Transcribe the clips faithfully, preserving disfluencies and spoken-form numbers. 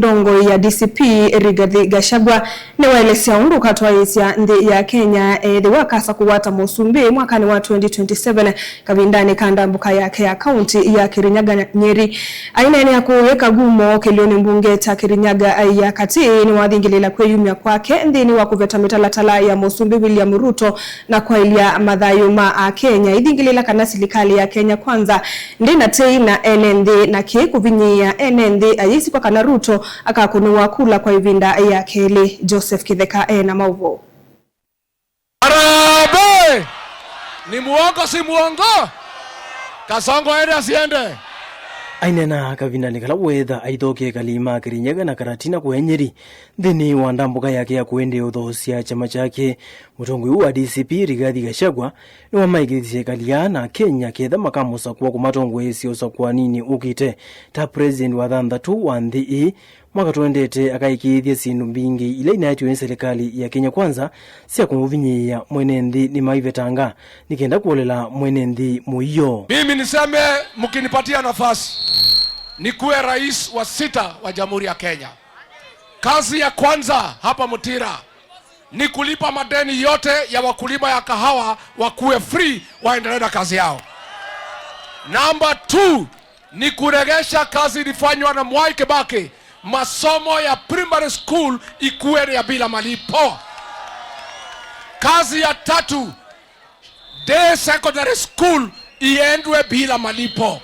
Ndongoi ya D C P Rigathi Gachagua nĩwaelesya ũndũ ũkatwaĩĩsya nthĩ ya Kenya ethĩwa akasa kũwata mũsumbĩ mwakanĩ wa twenty twenty-seven kavindanĩ ka ndambũka yake ya kaunti ya Kirinyaga Nyeri. Aineenea kũu e Kagumo kĩlĩonĩ mbunge kya Kirinyaga ya Katĩ, nĩwathingĩlĩĩla kwĩyumya kwake nthĩnĩ wa kũveta mĩtalatala ya mũsumbĩ William Ruto na kwaĩlya mathayũ ma Akenya. Aithingĩlĩĩla kana silikalĩ ya Kenya Kwanza ndĩ na tei na ene nthĩ, na kĩĩ kũvinyĩĩa ene nthĩ ayĩsikwa kana Ruto akakũnĩwa kula kwa ĩvinda ya kelĩ. Joseph Kĩtheka e na maũvoo. Harambee! Ni muongo, si muongo? Kasongo aende asiende? Aineena kavindanĩ kala weetha aithokie kalima Kirinyaga na Karatina kũya Nyeri nthĩnĩ wa ndambũka yake ya kũendeea ũthoosya kyama kyake, mũtongoi ũũ wa D C P Rigathi Gachagua nĩwamaĩkĩĩthisye ĩkalĩ aa na Akenya ketha makamũsakũa kũmatongoesya ũsakũaninĩ ũkĩte ta president wa thanthatũ wa nthĩ ĩĩ. Mwaka tũendete akaĩkĩĩthya syĩndũ mbingĩ ila inaetiwe nĩ silikalĩ ya Kenya Kwanza sya kũmũvinyĩĩa mwene nthĩ nĩmaivetanga nĩ kenda kũolela mwene nthĩ mũio. Mimi niseme, mkinipatia nafasi, nikuwe rais wa sita wa Jamhuri ya Kenya. Kazi ya kwanza hapa Mutira ni kulipa madeni yote ya wakulima ya kahawa, wakuwe free, waendelee na kazi yao. Number two, ni kuregesha kazi ilifanywa na Mwai Kibaki, masomo ya primary school ikuwe ya bila malipo. Kazi ya tatu, day secondary school iendwe bila malipo.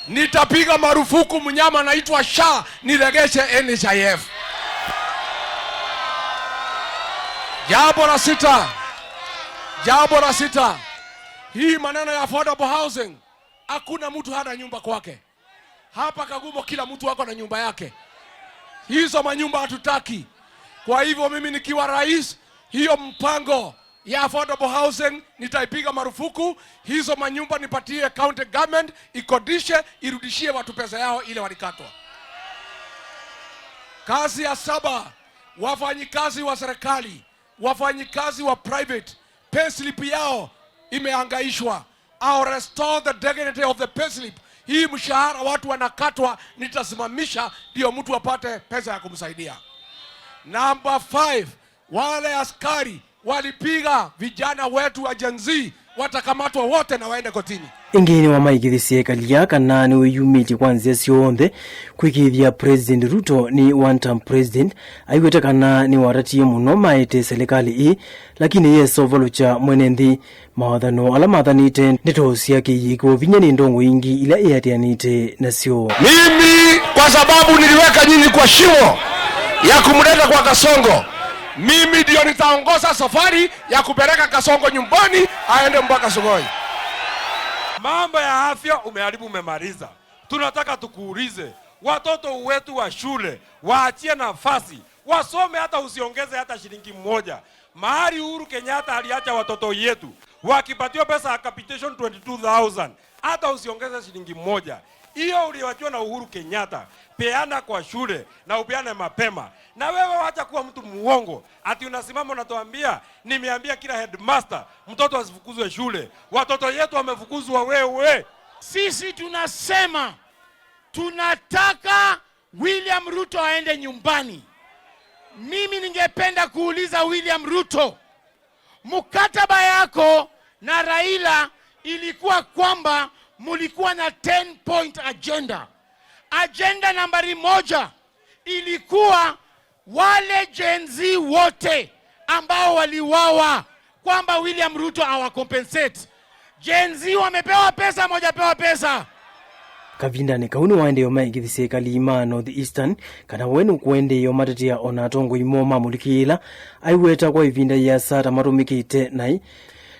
Nitapiga marufuku mnyama anaitwa SHA, niregeshe N H I F. Jambo la sita, jambo la sita, hii maneno ya affordable housing, hakuna mtu hana nyumba kwake. Hapa Kagumo kila mtu ako na nyumba yake. Hizo manyumba hatutaki. Kwa hivyo mimi nikiwa rais, hiyo mpango ya affordable housing nitaipiga marufuku. Hizo manyumba nipatie county government, ikodishe, irudishie watu pesa yao ile walikatwa. Kazi ya saba, wafanyikazi wa serikali, wafanyikazi wa private, payslip yao imeangaishwa. I'll restore the dignity of the payslip. Hii mshahara watu wanakatwa, nitasimamisha ndio mtu apate pesa ya kumsaidia. Number five, wale askari walipiga vijana wetu wa Gen Z watakamatwa wote na waende kotini. Ĩngĩ nĩwamaĩkĩĩthisye ĩkalĩ aa kana nĩwĩyumĩtye kwa nzĩa syonthe kwĩkĩĩthya President Ruto nĩ one term president, aiw'ĩte kana nĩwatatie mũno maete silikalĩ ĩĩ, lakini yesovalũkya mwene nthĩ. Mawathano ala mathanĩte ndeto sya kĩiĩkĩo vinya nĩ ndongoi ingĩ ila ĩatĩanĩte nasyo. Mimi, kwa sababu niliweka nyinyi kwa shimo ya kumleta kwa Kasongo, mimi ndio nitaongoza safari ya kupeleka Kasongo nyumbani, aende mpaka Sugoi. Mambo ya afya umeharibu, umemaliza. Tunataka tukuulize, watoto wetu wa shule, waachie nafasi, wasome, hata usiongeze hata shilingi moja. Mahali Uhuru Kenyatta aliacha watoto yetu, wakipatiwa pesa ya capitation twenty-two thousand, hata usiongeze shilingi moja. Hiyo uliwachwa na Uhuru Kenyatta, peana kwa shule na upeane mapema. Na wewe wacha kuwa mtu muongo, ati unasimama unatuambia, "Nimeambia kila headmaster mtoto asifukuzwe shule." Watoto yetu wamefukuzwa wewe. Sisi tunasema tunataka William Ruto aende nyumbani. Mimi ningependa kuuliza William Ruto, mkataba yako na Raila ilikuwa kwamba mulikuwa na ten point agenda. Agenda nambari moja ilikuwa wale Gen Z wote ambao waliwawa, kwamba William Ruto awacompensate. Gen Z wamepewa pesa, mojapewa pesa. Kavindanĩ kau nĩwaendee ũmaĩkĩĩthya ĩkalĩ ma North Eastern kana we nũkũendee ũmatetea o na atongoi moo mamũlikĩĩla aiweta kwa ĩvinda yĩasa ta matũmĩkĩte naĩ,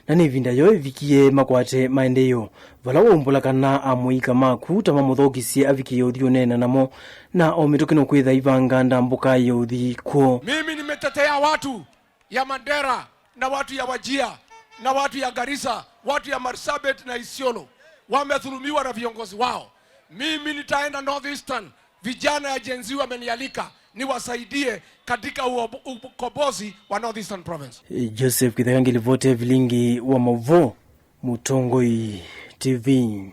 na nĩ ĩvinda yoo ĩvikie makwate maendeeo. Vala waumbũla kana amũika maku ta mamũthokisye avikĩe ũthi ũneena namo, na o mĩtũkĩ nũkwĩtha ivanga ndambũka ya ũthi kw'o. Mimi nimetetea watu ya Mandera na watu ya Wajir na watu ya Garissa, watu ya Marsabit na Isiolo. Wamedhulumiwa na viongozi wao. Mimi nitaenda North Eastern, vijana ya Gen Z wamenialika niwasaidie katika uob-, ukombozi wa North Eastern Province. Joseph Kĩtheka ngĩlivoti ya vilingi wa maũvoo, Mũtongoi T V.